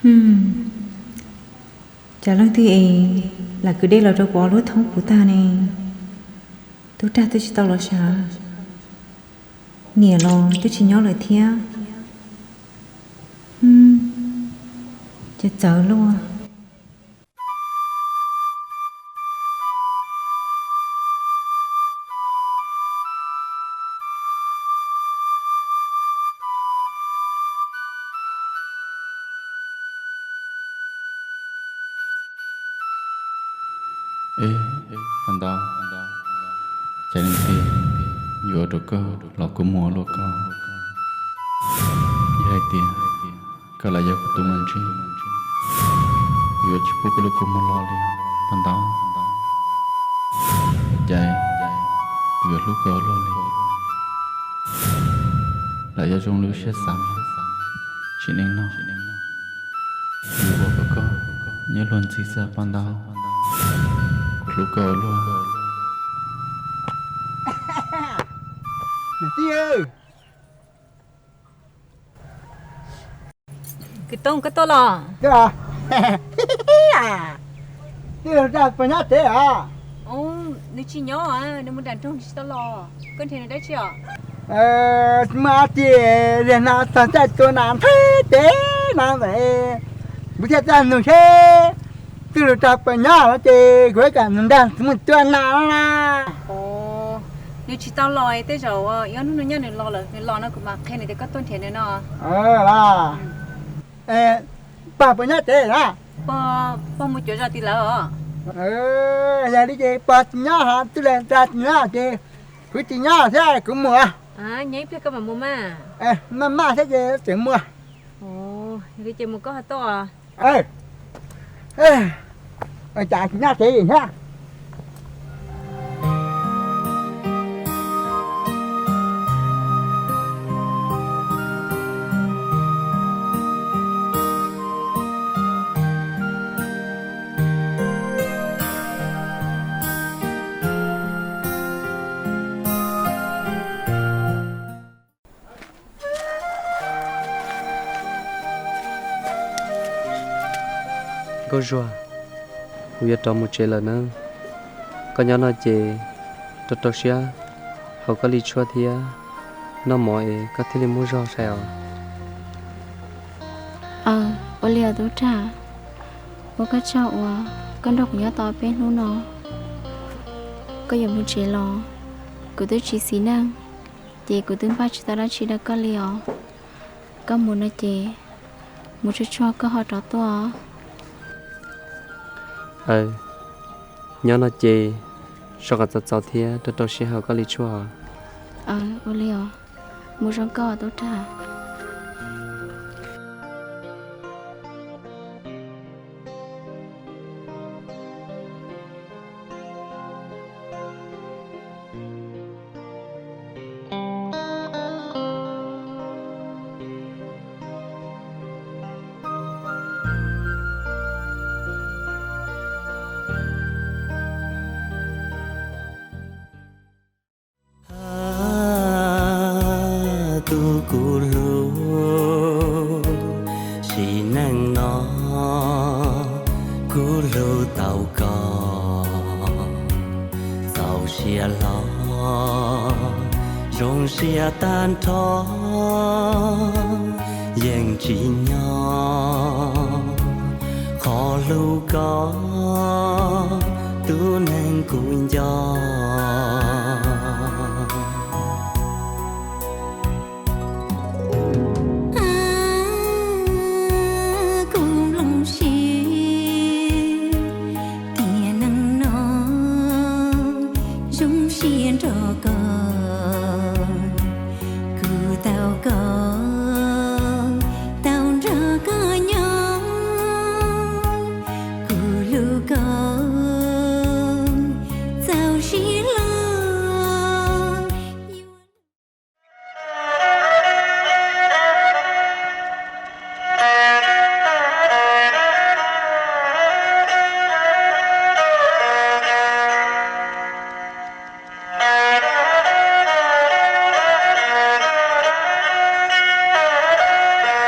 Cas leej twg es lam kwv dej los rau kuv ob lub thoob puv tag ne? Tub Rag twb tsis tau los sav, niam los twb tsis nyob lawm thiab. Ces txawv luaj. Ej, Paj Ntaub, cas leej twg yuav rau koj los kua muag luaj koj? Yog hais tias koj lam yog kuv tus me ntxhais, kuv yuav tsis pub koj lub kua muag los li, Paj Ntaub. Cas kuv yuav hlub koj luaj li? Lam yog zoo li siab xav, sim neej no kuv yuav ua kom koj nyob luag ntxhi xwb, Paj Ntaub. Kuv hlub koj luaj. Kwv Toob, koj tuaj los? Twb los rau puas nyob tsev os? Nws tsis nyob, nws mus nram nroog, nws tsis tau los. Koj nrhiav nws dab tsi os? Tsis muaj dab tsi, niaj hnub txog caij tua nas ntheb teb no ntag. Kuv thiaj tuaj nug seb twb los rau puas nyob no ces kuv kom nws nrog kuv mus tua nas no na. Nws tsis tau los, tej zaum ib ob hnub no nyob nws los lawm, nws los no kuv mam qhia nws tias koj tuaj nrhiav nws no. Pog puas nyob tsev na? Pog mus cuav zos tim lawv os. Yog li ces pog tsis nyob, ho twb los rau tsis nyob ces kuv tsis nyob thiab, kuv mus. Nyob ib pliag koj mam mus mas. Maj maj thiab ces tseem mus. Yog li ces mus koj ho tuaj. Cas tsis nyob tsev thiab. Nkauj Zuag, kuv yuav rov mus tsev lawm nawb. Koj nyob no ces rau rau siab haus koj li tshuaj thiab noj mov es koj thiaj li muaj zog sai os. Aw, ua li os Tub Rag, ua koj tsaug uas koj nrog kuv nyob tau peb hnub no. Koj yuav mus tsev los, kuv twb tsis xis neej, ces kuv twb npaj tsis tau dab tsi rau koj li os. Koj mus no ces mus tsuag tsuag koj ho rov tuaj os. Aw, nyob no ces so kom txaus txaus thiab rau rau siab haus koj li tshuaj. Aw, ua li os, mus zoo koj Tub Rag. Tus kuv hlub, sim neej no kuv hlub tau koj, txaus siab hlo, zoo siab tag nrho, yeej tsis nyob qhov hlub koj, tus neeg kuv nco. Kuv nplooj siab tiam neej no zoo siab nrog koj, kuv tau koj, tau nrog koj nyob, kuv hlub koj, txaus siab hlo.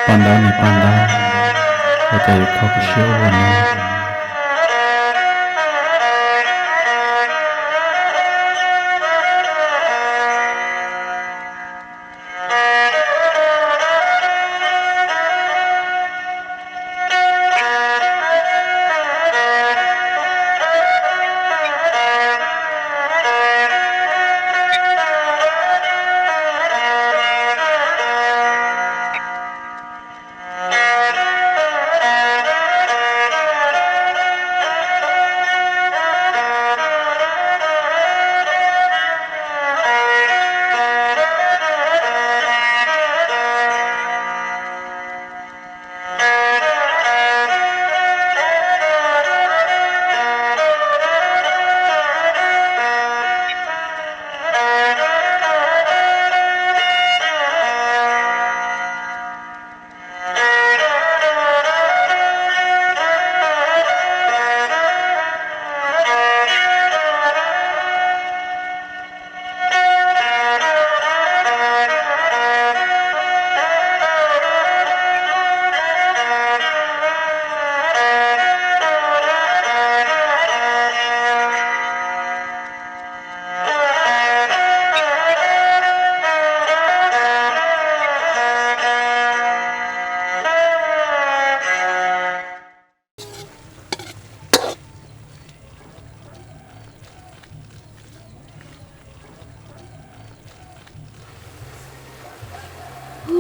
Paj Ntaub ne, Paj Ntaub, Ua cas yuav kho kuv siab ua luaj li.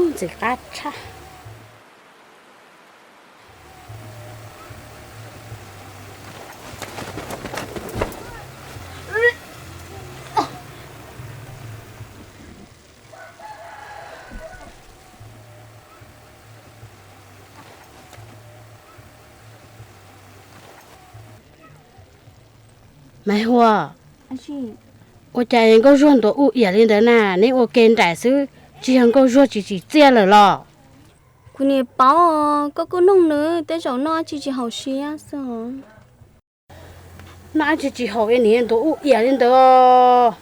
Ntxim qab tshaj. Maiv Huas, ua cas nkauj zuag ntuav ub iam li ntawd na? Neb ua ke nraim xwb, tsis yog nkauj zuag tsis tsim txiaj lawm los? Kuv niam paub, koj kuj noog nws, tej zaum noj dab tsi tsis haum siab xwb. Noj dab tsi tsis haum es niam ntuav ub iam li ntawd.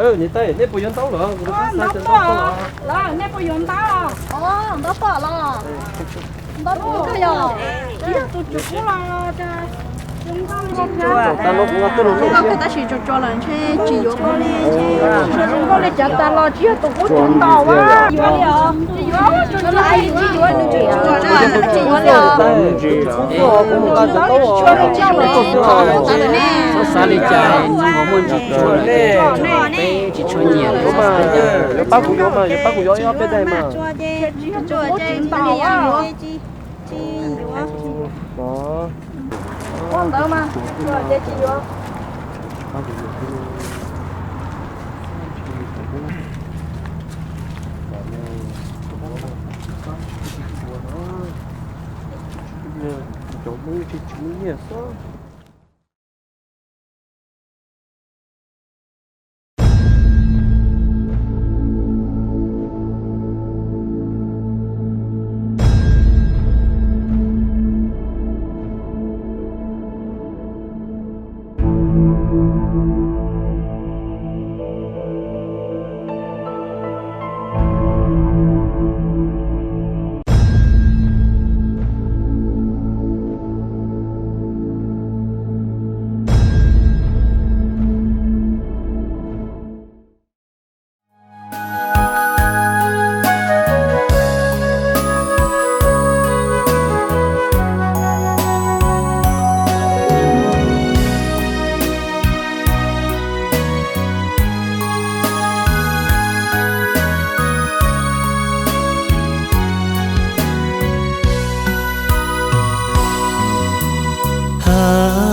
Niam tais, nej puas yuav ntaub los? Ntaub pom los, nej puas yuav ntaub? Ntaub pom los? Ntaub pom yog, yog tus tswv kub los. Tab sis tsuas tsuas los ntshe tsis yuav koj li, tsis zoo nkauj li cas tas los tsis yog tus kub tus ntaus yuav li os. Tsis yuav, tsis yuav, tsis yuav, tsis yuav li os. Txhob xav li cas, muaj ntsis tsuas, peb tsis tshua nyiam. Yuav pab kuv yuav mas, yuav pab kuv yuav ib ob peb daim mas. Ua ntawd mas, tsis yuav. Cov Hmoob tsis tsis muaj nyiaj xwb.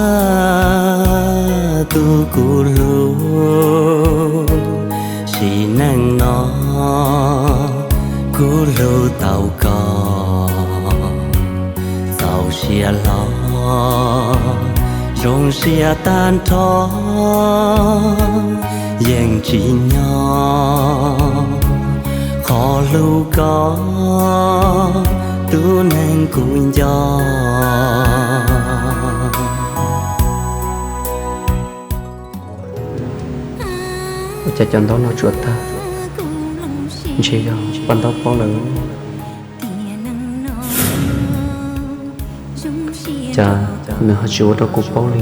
Hab, tus kuv hlub, sim neej no kuv hlub tau koj. Txaus siab hlo, zoo siab tag nrho, yeej tsim nyog qhov hlub koj, tus neeg kuv nco. Ua cas cov ntaub no tsuas tawg? Ntshe yog paj ntaub paub lawm. Cas nws ho tsis ua rau kuv paub li?